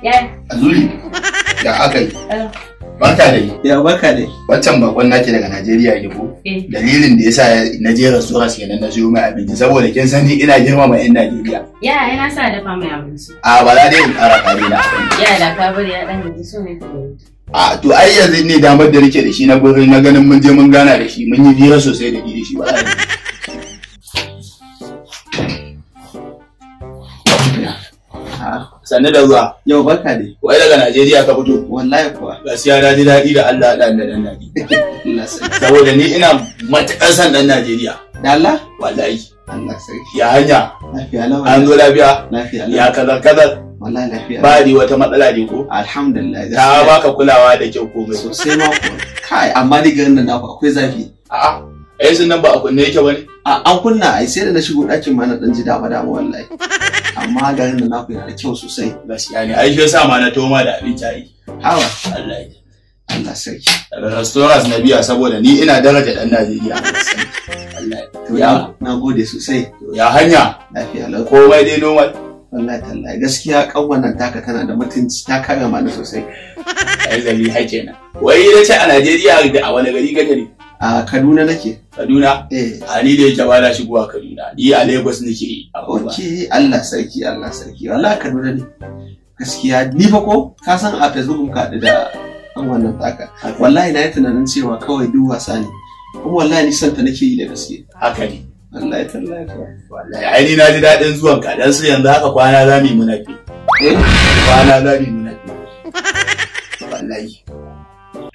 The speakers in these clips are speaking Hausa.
Yaya. Azuri, da aka yi. Barka da yi. Ya barka dai. Wancan bakon naki daga Najeriya yake ko? Dalilin da yasa na je restaurant kenan na siyo mai abinci saboda kin san ni ina girmama 'yan Najeriya. Yaya ina sa dafa mai abinci. A ba za dai in ƙara kare na abinci. Yaya da ka bari ya dan gaji so ne ka gani. A to ai yanzu ne damar da nake da shi na gurin na ganin mun je mun gana da shi mun yi hira sosai da ni da shi ba. Sannu da zuwa. Yau barka dai. Wai daga Najeriya ka fito? Wallahi kuwa. Gaskiya na ji daɗi da Allah da ɗan Najeriya. Saboda ni ina matuƙar son ɗan Najeriya. Da Allah? Wallahi. Allah sarki. Ya hanya? Lafiya lau. An zo lafiya? Lafiya lau. Ya kazar kazar? Wallahi lafiya. Ba ni wata matsala ne ko? Alhamdulillah. Ta baka kulawa da kyau komai. Sosai ma kuwa. Kai amma ni garin nan naku akwai zafi. A'a. Ai sun nan ba a kunne yake bane? A an kunna ai sai da na shigo ɗakin ma na ɗan ji dama dama wallahi. Amma garin da naku yana da kyau sosai. Gaskiya ne ai shi yasa ma na toma da abinci ai. Hawa. Allah ya. Allah sarki. Daga restaurant na biya saboda ni ina daraja ɗan Najeriya. Allah ya. Na gode sosai. Ya hanya? Lafiya lau. Komai dai normal. Wallahi tallahi gaskiya kanwan nan taka tana da mutunci ta karama ni sosai. Ai zali hai kenan. Wai na ce a Najeriya da a wani gari kake ne? A Kaduna nake. Kaduna? Eh. A ni da yake ba na shigowa Kaduna. Ni a Lagos nake. Okay, Allah sarki, Allah sarki. Wallahi Kaduna ne. Gaskiya ni fa ko ka san a Facebook muka haɗu da ɗan wannan taka. Wallahi na yi tunanin cewa kawai duk wasa ne. Kuma wallahi ni santa nake yi da gaske. Haka ne. Wallahi tallahi. Wallahi ai ni na ji daɗin zuwan ka dan su yanzu haka kwana za mu yi muna fi. Eh? Kwana za mu yi muna fi. Wallahi.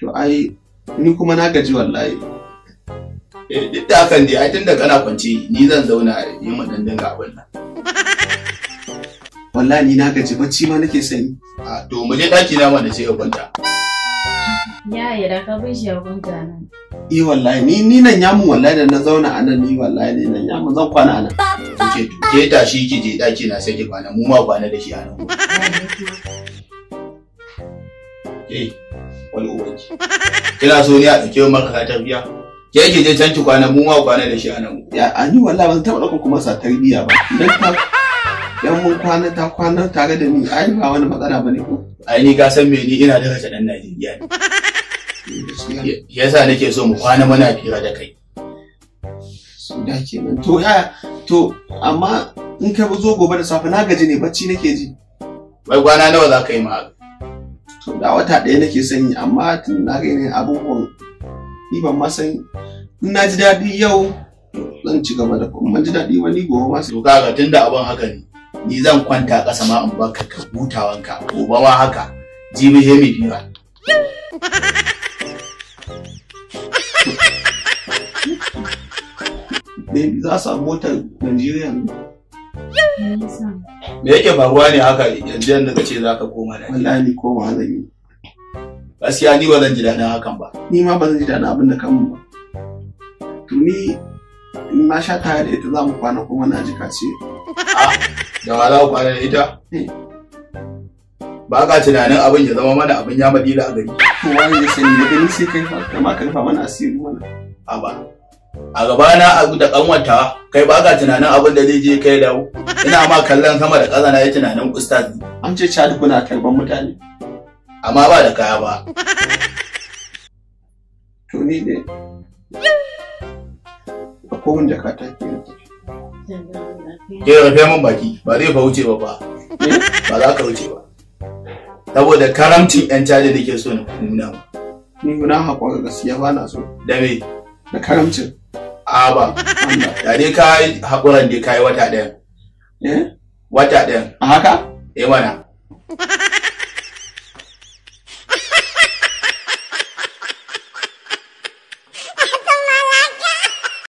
To ai ni kuma na gaji wallahi. Eh duk da hakan dai ai tunda kana kwance ni zan zauna yi mu dan dinga abin nan. Wallahi ni na gaji bacci ma nake son yi. A to mu je ɗaki na mana sai ka kwanta. Yaya da ka bar shi ya kwanta nan. Eh wallahi ni nan ya mun wallahi da na zauna a nan ni wallahi ni nan ya mun zan kwana a nan. Ke ke tashi ki je ɗaki na sai ki kwana mu ma kwana da shi a nan. Eh wani ubanki. Kina so ne a ɗauke maka tarbiya? Ke ki je can ki kwana mu ma kwana da shi a nan. Ya a ni wallahi ban taɓa ɗaukar kuma sa tarbiya ba. Dan ta dan mun kwana ta kwana tare da ni ai ba wani matsala bane ko. Ai ni ka san me ni ina daraja ɗan Najeriya ne. Yasa nake so mu kwana muna fira da kai. Su da kenan. To ya to amma in ka zo gobe da safe na gaji ne bacci nake ji. Wai kwana nawa za ka yi ma? To da wata ɗaya nake son yi amma tun na ga yanayin abubuwan ni ban ma san in na ji daɗi yau zan ci gaba da kuma ban ji daɗi ba ni gobe ma sai. To kaga tunda abin haka ne ni zan kwanta ƙasa ma in baka ka hutawanka gobe ma haka jibi he mi fira. Baby za a samu motar Najeriya ne. Me yake faruwa ne haka yanzu yanzu ka ce za ka koma Najeriya? Wallahi ni koma zan yi. Gaskiya ni ba zan ji daɗin hakan ba. Ni ma ba zan ji daɗin abin da kan ba. To ni in na sha tare da ita za mu kwana kuma na ji ka ce. A da wa za ku kwana da ita? Ba ka tunanin abin ya zama mana abin ya madila a gari. To wani ya sani daga ni sai kai fa kama ka rufa mana asiri mana. A ba. A gabana abu da kanwata kai ba ka tunanin abin da zai je kai dawo. Ina ma kallon sama da ƙasa na yi tunanin ustaz. An ce Chad kuna karban mutane. Amma ba da kaya ba. To ni dai. Akwai wanda ka ta ke Ke rufe min baki ba zai fa wuce ba fa. Ba za ka wuce ba. Saboda karamcin 'yan caji da ke so na nuna ma. Ni na haƙura gaskiya ba na so. Da me? Da karamcin. A ba. Da dai ka yi haƙuran dai ka yi wata ɗaya. Eh? Wata ɗaya. A haka? Eh mana.